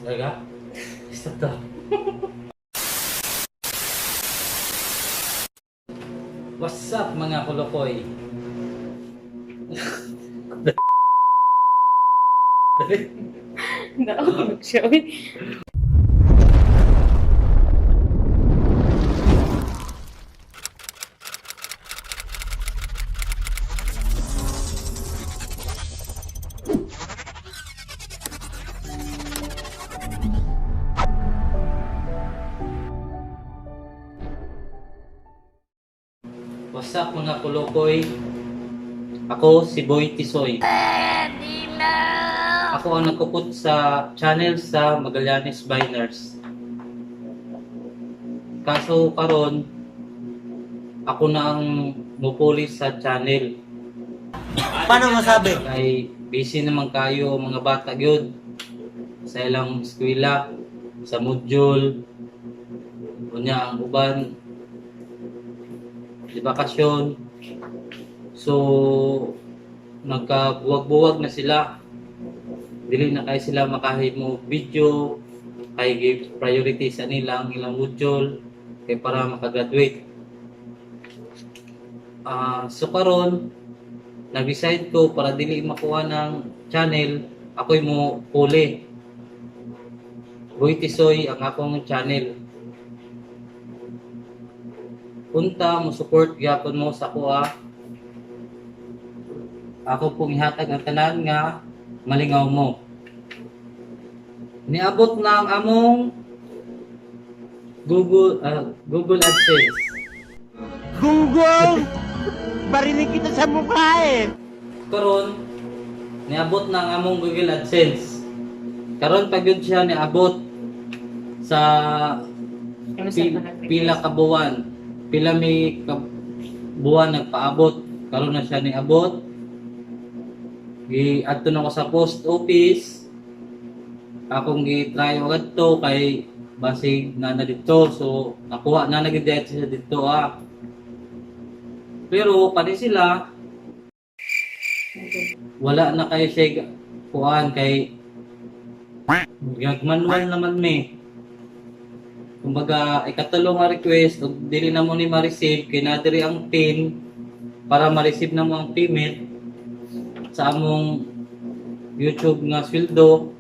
Talaga? Stop to. What's up, mga kulukoy? Naog siya, uy. What's up, mga kulukoy? Ako si Boy Tisoy. Ako ang nagkukut sa channel sa Magallanes Biners. Kaso karon, ako na ang mupuli sa channel. Paano masabi? Kay busy naman kayo mga bata gyud sa ilang eskwela, sa module, unya ang uban di bakasyon. So nagkabuwag-buwag na sila. Dili na kay sila makahimo video kay give priority sa nila ang ilang module kay para makagraduate. So karon nag-decide ko para dili makuha ng channel, ako'y mo puli. Boy Tisoy ang akong channel. Punta mo support gyapon mo sa kuha. Ako pong ihatag ang tanan nga malingaw mo. Niabot na ang among Google AdSense. Gunggong! Barinig kita sa mukha eh! Karon niabot na ang among Google AdSense. Karon pag yun siya niabot sa Ano sa pila ka buwan. Pila may ka buwan nagpaabot. Karon na siya niabot. Gi-adto na ko sa post office. Akong gi-try og adto kay basig na na didto. So nakuha na na gid siya didto ah. Pero kani sila wala na kayo siya kuan kay manual naman me. Kumbaga, ikatulo nga request ug dili na mo ni ma-receive kay naa diri ang PIN para ma-receive na mo ang payment sa among YouTube nga sweldo.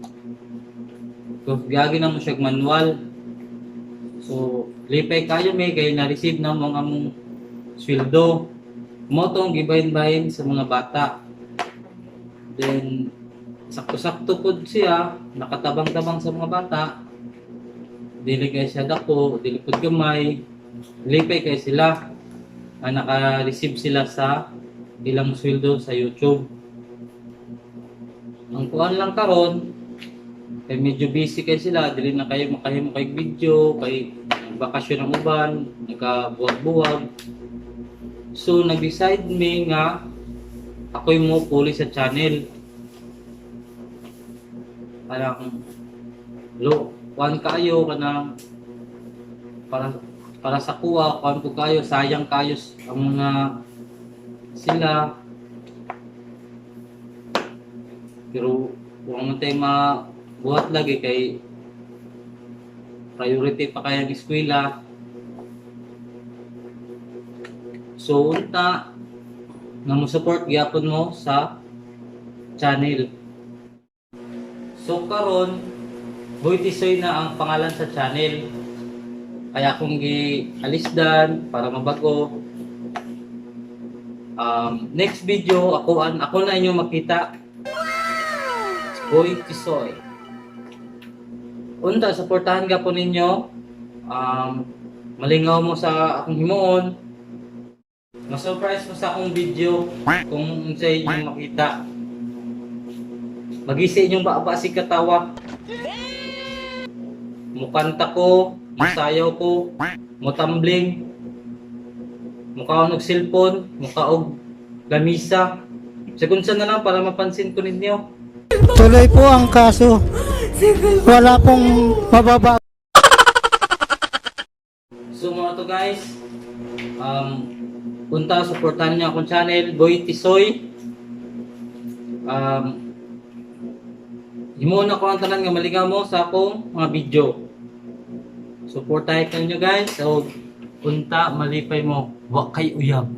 So, gagi na mo siya manual. So, lipay kayo me kay na-receive na mo ang among sweldo. Mo tong gibahin-bahin sa mga bata. Then, sakto-sakto pod siya, nakatabang-tabang sa mga bata. Dili kay siya dako, dili pod gamay. Lipay kay sila nga naka-receive sila sa ilang sweldo sa YouTube. Ang kuan lang karon kay medyo busy kay sila, dili na kayo makahimo kay video, kay bakasyon ang uban, nakabuwag-buwag. So nag-decide me nga ako'y mo puli sa channel. Parang lo, kuan kayo kanang para para sa kuha, kuan ko kayo, sayang kayo ang mga sila. Pero kung man tayo mabuhat lagi kay priority pa kaya ang eskwela. So unta nga mo support gyapon mo sa channel. So karon Boy Tisoy na ang pangalan sa channel. Kaya akong gialisdan para mabago. Next video ako na inyo makita. Boy Tisoy. Unta, suportahan ka po ninyo. Malingaw mo sa akong himuon. Ma-surprise mo sa akong video kung unsay inyong makita. Magisi inyong baba si katawa. Mukanta ko, musayaw ko, mutambling, mukha og cellphone, mukha og lamisa. Sekunsa na lang para mapansin ko ninyo. Tuloy po ang kaso. Wala pong mababa. So mga to guys, Punta, suportahan niyo akong channel, Boy Tisoy. Himuon ako ang tanan nga maligaw mo sa akong mga video. Suportahan ninyo, guys. So, unta malipay mo, wa kay uyab.